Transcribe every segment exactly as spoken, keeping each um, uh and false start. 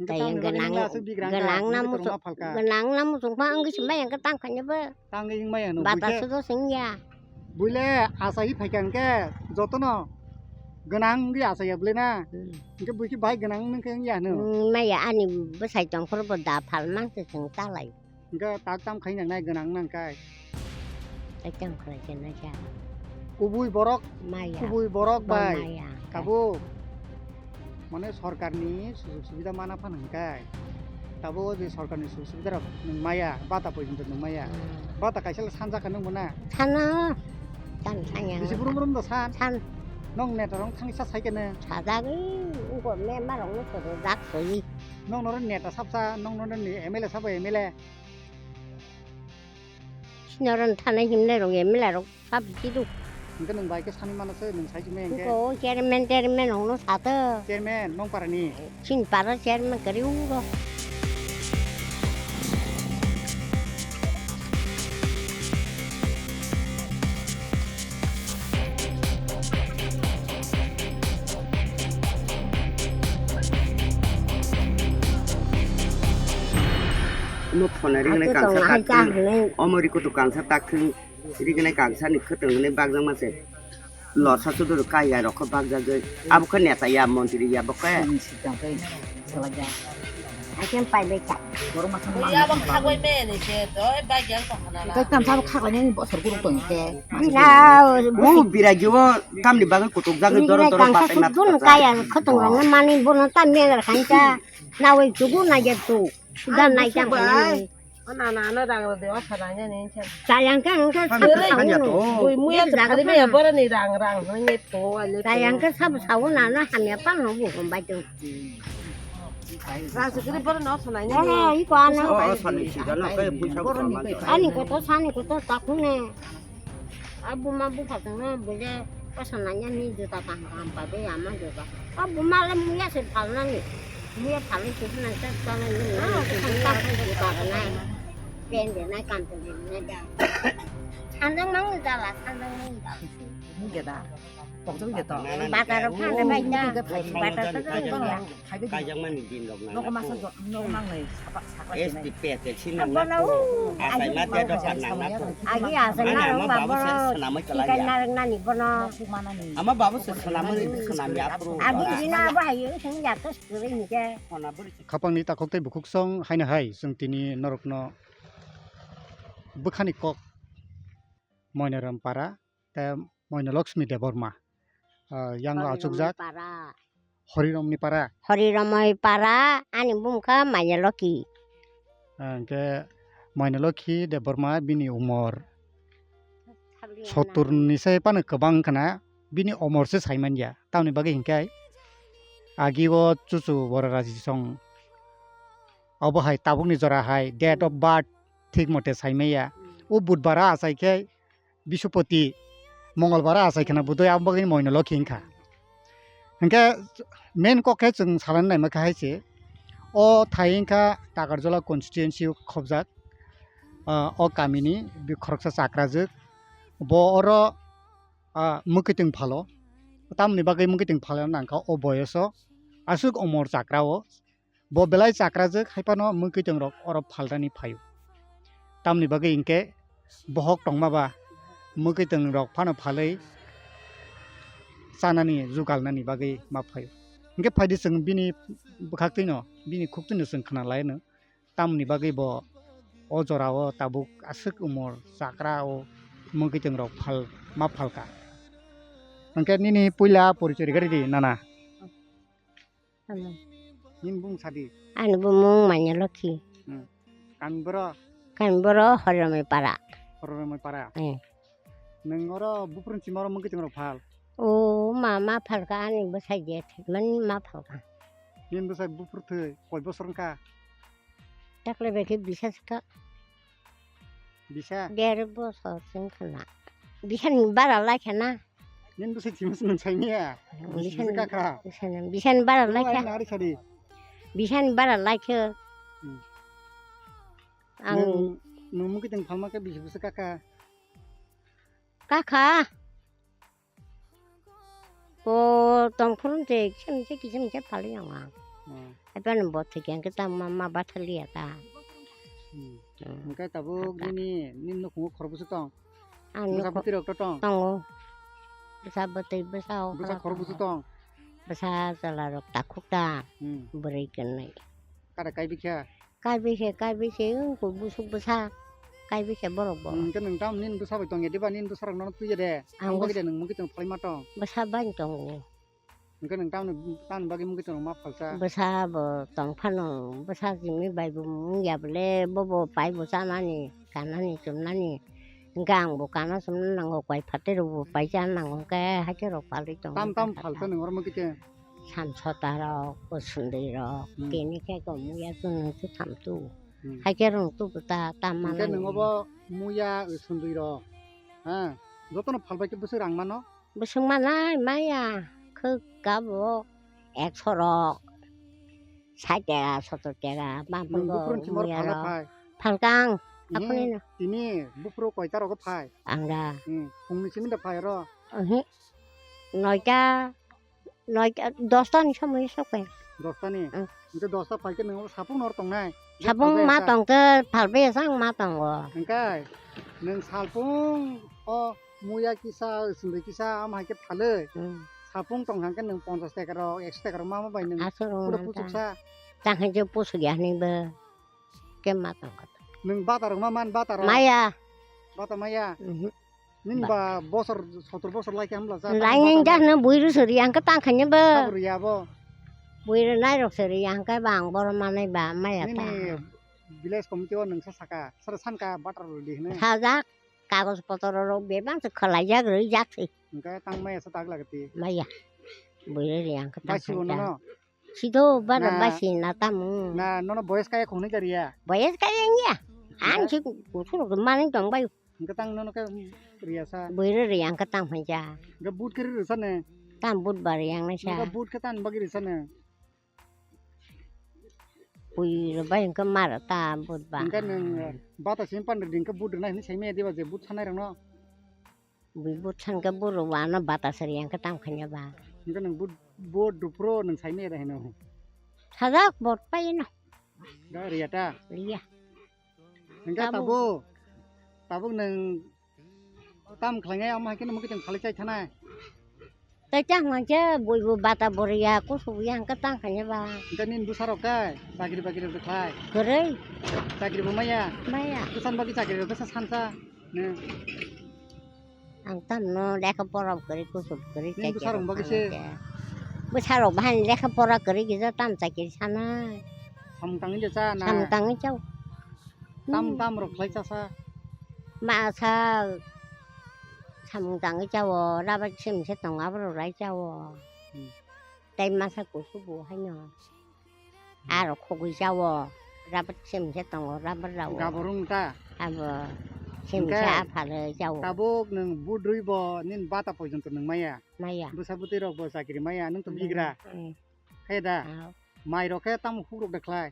Tei tangwi bagwi gwnang, nang aswk bigrang ka, gwnang na nang muchung, tongma phalka. Gwnang na muchung pha wngwi se maya khe tang khainai bo. Tangwi wng maya no, bata buikhe, sudo se wngya. Buile asai phaikha hwnkhe jotono gwnang wngwi asaiya bwle na? Hmm. Hwnkhe buikhe bahai gwnang wngkhe wngya hwno? Hmm, maya ani bwsai tongphuru bo da phal mang se chwng talai. Hwnkhe tak tam khai nangnai gwnang nangkhai. Tak tam khlai khe naikha. Kubui borok, maya, kubui borok bai maya. Tabuk mane sorkarni sujog subida mana phan hwnkhe. Tabuk o je sorkarni sujog subida rok nwng maya, bata porjonto nwng maya. Hmm. Bata kaisa le sanjak ka nwng bo na? Sano. Tam sanya. Bisi brum brum do san? San. Nong neta rok thangsa sai khe ne? Sajagwi, wngkor member rok no sajak soi. Nong noro neta sapsa, nong noro ni M L A sabo M L A. Sinoron thanai himnai rok M L A rok sab jidu. Hwnkhe nwng bai khe sanwi mano se nwng sai chumai hwnkhe. Ko chairman, chairman hongno sato. Chairman nong parani? Chin para chairman kari ungo. Omo phone ri gwnai kangsa tak thung. Omo ri kutu kangsa tak thung. Ri gwnai kangsa ni khwtwng hwnwi bakjakma se. Lorsa suduru kaiya rok khe bakjagwi. Abo khe neta ya, montri ya, bo khe. Borok masa. Tei tamsa bo khaklainani bosor guruk tong khe. Mo biragi o tamni bagwi kutuk jagwi doro doro batai ma kaya khwtwng rok mani bono tam megar khainsa. Nawi chugu na ya tu. Sudan nai tam khainani. O nana ano rang rw de, o sananya ni insan. Sayang khe ang khe sabo sao no. Bui muya tu khali me ya boroni rang rang hwnwi to ale. Sayang khe sabo sao nana hamya pang no bu hom bai tong. Rang se kri boroni o sananya ni. Oh, iko ano. Oh, oh, sani si jana khe puisa ko. Ani ko to, sani ko to, takune. A buma bupha tongno bwle kosa nanya ni juta kaham kaham pai de ama juta. A buma le muya se phalnani. Muya phalwi se hwnang se chalai ni na se thang ta juta rwnai. Pen de nai kam to de na da. Sanjang mang ni jala, sanjang mang ni jala. Ni ge da. Tokjak ni ge to. Bazar rok thang de bai da. Bazar rok thang de bai da. Kaijakmani din rok nang. Nogo masa jo-, nogo mangnai sapa, sakla S T sinai. P T C nang na. Bono, achaima de do sa nang na. Agi achaima rok ma bono. Tikai narwk nani bono. Ama babu se swnamwi swnam ya pro. Agi dina abo hai sing ya to suri ni ke. Khapang ni takhuk tei bukhuk song haino hai chwng tini norok no bwkhani kok Moinoram para tei Moino Lakshmi Debbarma, ah, yang Horiromni achukjak para. Horiromni para. Horiromoi para, ani bumkha Manya Lokhi. Ah, hwnkhe Manya Lokhi Debbarma bini umor sottur ni se phano kwbang khna, bini umor se saimanya. Tamoni bagwi hinkhe agi o chuchu borok raji song obo hai tabukni jora hai date of birth thik mote saimanya. O budbar a achai khe Bisupoti, Mongolbar a achai khna budui abo bagwi Moino Lokhi wngkha. Hwnkhe main kok khe chwng salani naima khe hai se, o thai wngkha Takarjala constituency o khobjak, ah, o kamini bi khoroksa chakrajwk. Bo oro, ah, mwkhwtwng phalo, tamoni bagwi mwkhwtwng phalna nangkha o boyoso aswk umor chakra o. Bo belai chakrajwk, hai phano mwkhwtwng rok oro phalnani phaio. Tamoni bagwi hinkhe bohok tongma ba mwkhwtwng rok phano phalwi chanani jugalnani bagwi ma phaio. Hinkhe phaidi chwng bini bwkhaktwino, bini khuktwino chwng khna laino. Tamoni bagwi bo o jorao tabuk aswk umor chakra o mwkhwtwng rok phal, ma phalka. Hinkhe nini puila porichoi rwgwi rwdi nana. Ano. Nini bumung sadi? Ani bumung Manya Lokhi. Hmm. Kami boro? Kami boro Horiromoi para. Horiromoi para? Eh. Nwng oro buphuru ni simi oro mwkhwtwng rok phal? O ma, ma phalka ani bwsai je thwimani ma phalka. Nini bwsai buphuru thwi koi bosor wngkha? Takle bai khe bisa swkha. Bisa? Der bosor se wngkha na. Bisa ni bara lai kha na. Nini bwsai thwimani se nwng saimanya? Bisa ni, bisa ni bara lai kha. Nari sadi. Bisa ni bara lai kha. Hmm. Ang nwng, nwng mwkhwtwng phalma khe bisi bwswk kha kha? Kha kha. O tongphuru se kisa misa, kisa misa phalwi ang ang. Hmm. Haibano bo thwikhe hwnkhe tamo ma, ma bathaliya ta. Hmm. Hmm. Hwnkhe tabuk Kha ta. Nini, nini nukhungo khorokbwswk tong? Ang bwsa nukho bwtwi rok to tong? Tongo. Bwsa bwtwi bwsa o bwsa khorok khorokbwswk tongo. Tong? Bwsa chwla rok takhuk ta. Hmm. Bwrwi kwnwi. Kada kaibikha? Kaibikhe, kaibikhe, wng koi busuk bwsa. Kaibikhe borok bo. Hmm, hwnkhe nwng tamo nini bwsa bai tongya diba? Nini bwsa rok nono twiya de? Ang ang bagwi bwsa de nwng mungkhe tong phalai ma tong? Bwsa bai tongo. Hwnkhe nwng tamoni, tamoni bagwi mungkhe tongma phalsa? Bwsa bo tong phano, bwsa simi bai bo wngya bole, bobo pai bo chanani, kanani, chumnani. Hwnkhe ang bo kana chumna nango, koi phataro bo pai chana nango, hwnkhe haikhe rok palwi tongo. Tam tam bwsa phalsa ta. Nwng oro mungkhe tong? Sam sota rok, bwswndwi rok, hmm, tini khe kok muya chwng nwng chwng tham tu. Hmm. Haikhe rwng tu bwta tam hwnkhe manani. Nwng obo muya, bwswndwi rok, ha, jotono phalbai khe bwswk rang mano? Bwswk manai maya, khwk kabo ekso rok, sait teka, sotor teka, ma nwng buphuru ni simi rok phalna phai? Phalkang, hmm, aphuru no. Tini buphuru koita rogo phai? Ang da. Hmm, phungni simi da phai oro? Ohi, noita, noita, dosta ni somoi sok phai. Dosta ni? Hmm. Hwnkhe dosta phai khe nwng sapung nor tongnai? Sapung ma tong khe phalbai ya sang ma tongo. Hwnkhe nwng salpung o muya kisa, swndwi kisa, amo hai khe phalwi. Hmm. Salpung tong hang khe nwng ponchas teka rok, ekso teka rok ma ma bai nwng. Aswk rwng puda puchuk sa. Tang hai je puchuk ya hwnwi bo. Khe ma tong kha. Nwng bata rok ma man, bata rok? Maya. Bata maya? Mhm. Nini ba bosor, sotor bosor lai khe hamla cha? Lai nang jak no bui rw sori ang khe tang khaini bo. Sabo riya bo. Bui rw nai rok sori ang khe bang boro manai ba maya ta. Nini village committee o nwng sa saka, sara sanka bata rw di hwnwi. Sajak, kagoj potor rok bebak se khwlai jak rwi jak se. Hwnkhe tang maya sa tak lagati. Maya. Bui rw ri ang khe tang khaini. Baisi bo nono? Sido bana na, basi na tamo. Na, nono boyes kaya khongnwi ka riya? Boyes kaya wngya. Ang si kuthurok manwi tongbai. Hwnkhe tang nono khe riya sa? Bwrwi riya hwnkhe tang phaikha. Hwnkhe but khe ri rwsa ne? Tang but ba riya wngnai sa. Hwnkhe but khe tang bagwi rwsa ne? Bwrwi bai hwnkhe mara ta but ba. Hwnkhe nwng bata simi pandra di hwnkhe but rwnai hwnwi saimaya diba je but sanai rokno? Bui but sankhe buro wano bata sari yang khe tang khanya ba. Hingke nang but, but dupro nang saimaya da hino. Sajak bot pai no. Da riya ta? Riya. Hingke tabuk, tabuk nang tam khlainai amo hai khe nang mukitwng khalai chai thanai. Tai chang hwnkhe bui bo bata boriya kusu ya hingke tang khanya ba. Hingke nini bwsarok khe chakri bakri rok khlai? Kwrwi. Chakri bo maya? Maya. Bwsani bagwi chakri rok bwsa sansa. Ang tamno lekha pora kwrwi, kuchuk kwrwi. Nini bwsarok bagwi se? Bwsarok bahai lekha pora kwrwi kisa tam chakiri sana. Samung tangwi de cha na? Samung tangwi chao. Tam, hmm, tam rok khlai cha sa? Ma sa samung tangwi chao, rabar sim se tongo, aborok rai chao. Hmm. Tei masa kusu bo haino. Aro khogwi chao, rabar sim se tongo, rabar rao. Gaborung ta? Abo sim se hingke aphalwi chao. Tabuk nwng budrwi bo nini bata pojonto nwng maya? Maya. Bwsa bwtwi rok bo chakri maya, nwng to bigra. Hmm. Hai da? Ao. Mai rok khe tamo huk rok da khlai?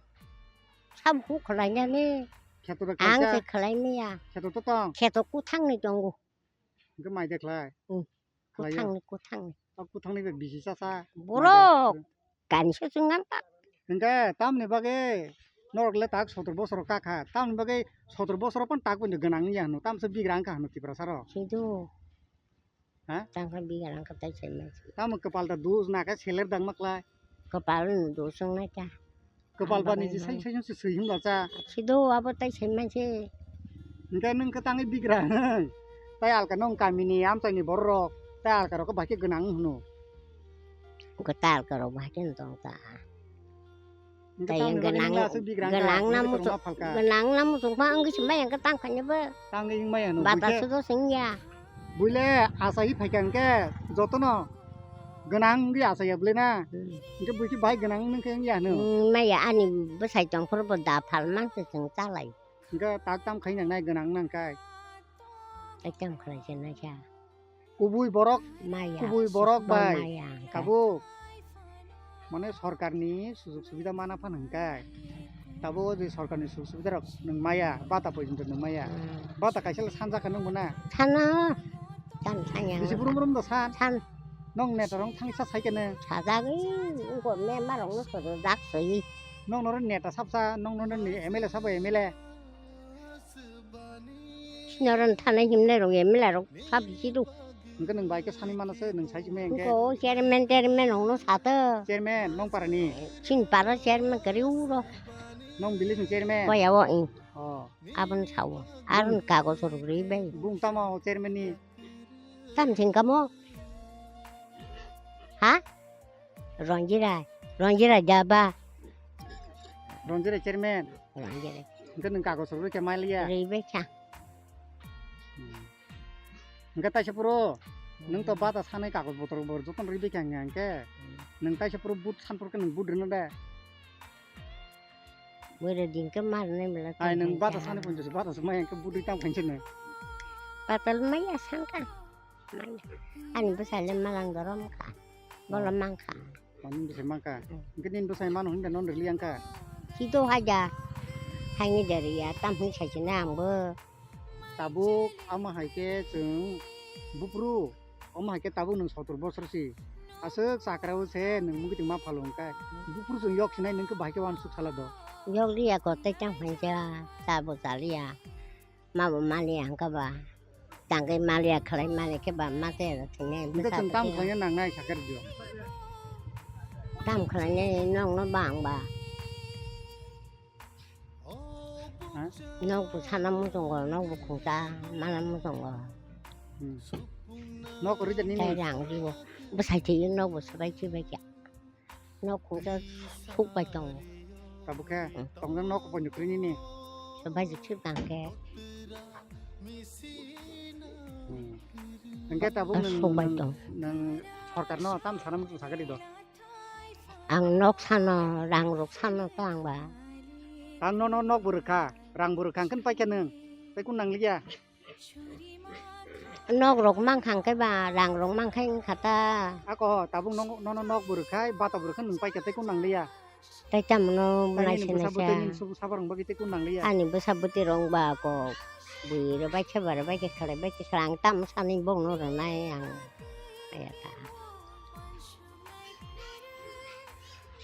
Sam huk khlai nani? Kheto da khlai ang sa? Se khlai maya. Kheto to tong? Kheto kuthang ni tongo. Hingke mai de khlai? Hmm. Khlai ya? Kuthang ni, kuthang ni. O kuthang ni bai bisi cha sa? Borok. Mai de. Kanisa chwng nang ta. Hingke tamni bagwi norok le tak sotor bosor ka kha. Tamni bagwi sotor bosor pon tak pon gwnang ya hwno. Tamse bigra wng kha hwno Tiprasa rok. Sido. Ha? Tang kha bigra wng kha tai se mai. Tamo kwpal da dus na khe seler dang ma khlai. Kwpal ni dus wng nai ta. Kwpal ba niji sai sai se swi himla cha. Sido abo tai se manse. Hingke nwng khe tangwi bigra nwng. Tai alka nwng kamini amchaini bororok. Tai alka rok bahai khe gwnang hwno. Hingke tai alka rok bahai khe tong ta. Hingke tai tamni bagwi gwnang, nwng aswk bigra wngkha, gwnang na hingke muchung, tongma phalka. Gwnang na muchung pha wngwi se mai hingke tang khaini bo. Tangwi wng maya hwno, bata buikhe sudo singya. Buile achahi phaikha hingke jotono gwnang wngwi achaiya bwle na? Hmm. Hingke buikhe bahai gwnang wngkhe wngya hwno. Hmm, maya ani bwsai tongphuru bo da phal mangse chwng chalai. Hingke tak tam khai nangnai gwnang nangkhai. Tak tam khlai se naikha. Kubui borok, maya, kubui borok bai maya hingke. Tabuk mane sorkarni sujug subida mana phan hingkhe. Tabuk o je sorkarni sujug subida rok nwng maya, bata pojonto nwng maya. Hmm. Bata kaisa le sanjak kha nwng bo na? Sana. Tan sanya. Bisi brum brum do san? San. Nong neta rong thangsa sai kene. Sajagwi, wngkor me marok no soro jak soi. Nong noro neta sapsa, nong noro ni M L A sabo M L A. Sinoron thana himnai rok M L A rok sab bisi do. Hwnkhe nwng bai khe sani mano se nwng sai sime hwnkhe. Ko chairman, chairman rok no sato. Chairman nong para ni. Chin para chairman kari uro. Nong village ni chairman. Koya o ing. Oh. Abon sao. Aron kago sorok ri bai. Bung tamo chairman ni. Tam sing kamo. Ha? Ronjira, Ronjira jaba. Ronjira chairman. Ronjira. Hwnkhe nwng kagoj rok rwkhe maliya. Rwibekha. Hmm. Hwnkhe taisa phuru nwng to bata sanai kagoj botor bor jotono rwibekha hwnkhe. Hmm. Nwng taisa phuru vote sanphuru khe nwng vote rwna de. Bwrwi din khe mar nai mala. Ai nwng bata sanai ponchas bata swmai hwnkhe vote rwi tang phainse nwng. Patal maya sangka. Ani bwsai le malang dorom kha. Bolo mankha. Ani bwsai mankha. Hmm. Hwnkhe nini bwsai mano hwnda non rwliya wngkha. Sido haja. Haini dariya tam hwn sai sini ang bo. Tabuk ama hai khe chwng bupru. Ama hai khe tabuk nwng sotor bosor si. Aswk chakra o se nwng mugwi tongma phalo wngkha. Bupru chwng yok sinai nwng khe bahai khe wansuk sala do. Yok liya ko tei tam hwn ja. Cha bo cha liya. Ma bo maliya hwnkha ba. Tangwi maliya khlai mani khe ba ma tei aro thwinai. Hwnkhe chwng tam khlaina nangnai sakha rwdi o. Tam khlainai nokno bang ba. Ha? Nok bo sana muchungo, nok bo khungsa mana muchungo. Hmm. Nok rwjak nini? Tei rang riwo. Bwsai thwiwi nok bo swbai swbai kha. Nok khungsa suk bai tongo. Tabuk khe hmm. Tongjak nok bo nukri nini. Sobai jik sik tang khe. Hmm. Hwnkhe tabuk nwng, suk bai nwng, tong. Nwng sorkarno tam sana muchung sakha di do. Ang nok sano, rang rok sano to ang ba. Ang nono nok bo rwkha, rang bo rwkha, hwnkhe paikha nwng. Tei kun nangliya? Nok rok mankha hwnkhe ba, rang rok mankha wngkha ta. Ako, tabuk nono nok bo rwkhai, bata bo rwkha, nwng paikha tei kun nangliya? Tei tamo no nai se nai sa. Ani bwsa bwtwi rong ba kok. Bui rwbai khe ba rwbai khe khlai bai khe khlai ang tamo sani bongno rwnai ang. Aya ta.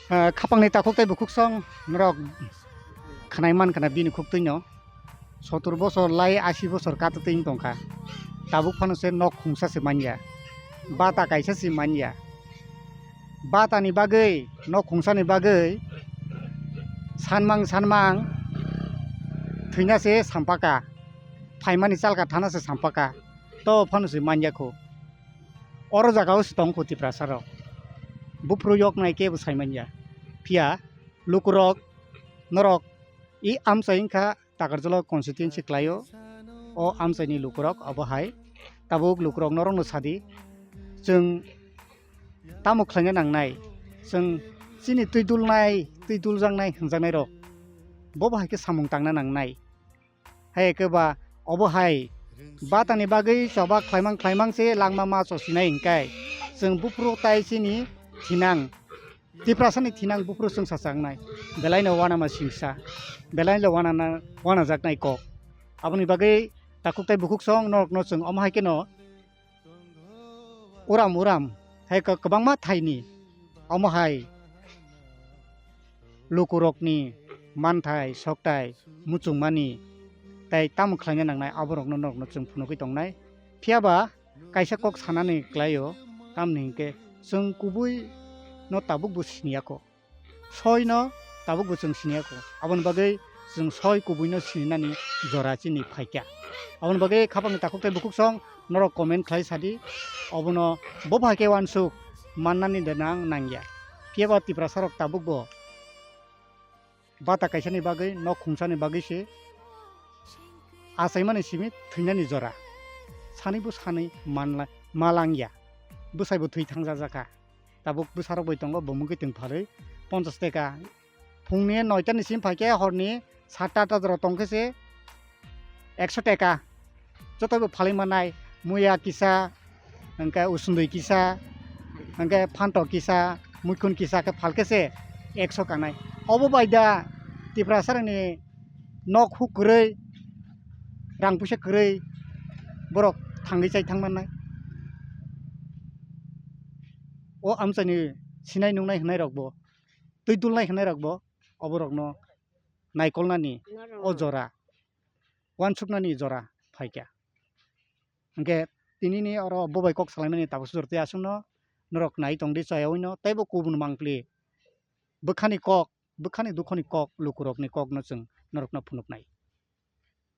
Ah, khapangni takhuk tei bukhuk song norok khnai man khna bini khuk twino. Sotur bosor lai asi bosor kata twi tongkha. Tabuk phano se nok khungsa se manya. Bata kaisa se manya. Bata ni bagwi, nok khungsa ni bagwi sanmang sanmang thwina se sampaka. Phaimani chalka thana se sampaka. To phano se manya kho. Oro jaga o se tong kho Tiprasa rok. Buphuru yok nai kebo sai manya. Phiya lukurok norok i amchai wngkha Takarjala constituency khlaio. O amchaini lukurok obo hai tabuk lukurok norokno sadi, chwng tamo khlaina nangnai, chwng chini twi dulnai, twi duljaknai hwnjaknairok bobo hai khe samung tangna nangnai. Hai khe ba obo hai batani bagwi choba khlaimang khlaimang se langma ma chosinai hwnkhe chwng buphuru tai chini thinang. Tiprasani thinang buphuru chwngsa changnai, belaino uanama singsa, belaino uanana, uanajaknai kok. Aboni bagwi takhuk tei bukhuk song norokno chwng omo hai kheno uram uram hai kwbangma thaini omo hai lukurokni manthai, sokthai, muchungmani tei tamo khlaina nangnai aborokno norokno chwng phunugwi tongnai. Phiyaba kaisa kok sanani klaio, tamni hinkhe chwng kubui no tabuk bo siniya kho. Soi no tabuk bo chwng siniya kho. Aboni bagwi chwng soi kubui no sininani jora chini phaikha. Aboni bagwi khapangni takhuk tei bukhuk song norok comment khlai sadi. Obono bo phaikhe uansuk mannani de nang nangya. Phiyaba Tiprasa rok tabuk bo bata kaisani bagwi, nok khungsani bagwi se achaimani simi thwinani jora. Sani bo sani manla-, malangya. Bwsai bo thwi thangjajakha. Tabuk bwsarok bai tongo, bo mungwi twng phalwi ponchas teka. Phungni noita ni simi phaikhe horni satta atta jora tongkhe se ekso teka. Jotobo phalwi mannai, muya kisa, hwnkhe usundui kisa, hwnkhe phantok kisa, muikhun kisa khe phalkhe se ekso kanai. Obo bai da Tiprasarokni nok huk kwrwi, rang puisa kwrwi borok thangwi chai thang mannai. o amchaini sinai nungnai hwnnairokbo, twi dulnai hwnnairokbo oborokno naikolnani o jora, uansuknani jora phaikha. Hwnkhe tinini oro bo bai kok salaimani tabuk sujur tei aswkno norok nai tongdi chayaoino teibo kubun mangpli bwkhani kok, bwkhani dukhoni kok, lukurokni kokno chwng norokno phunuknai.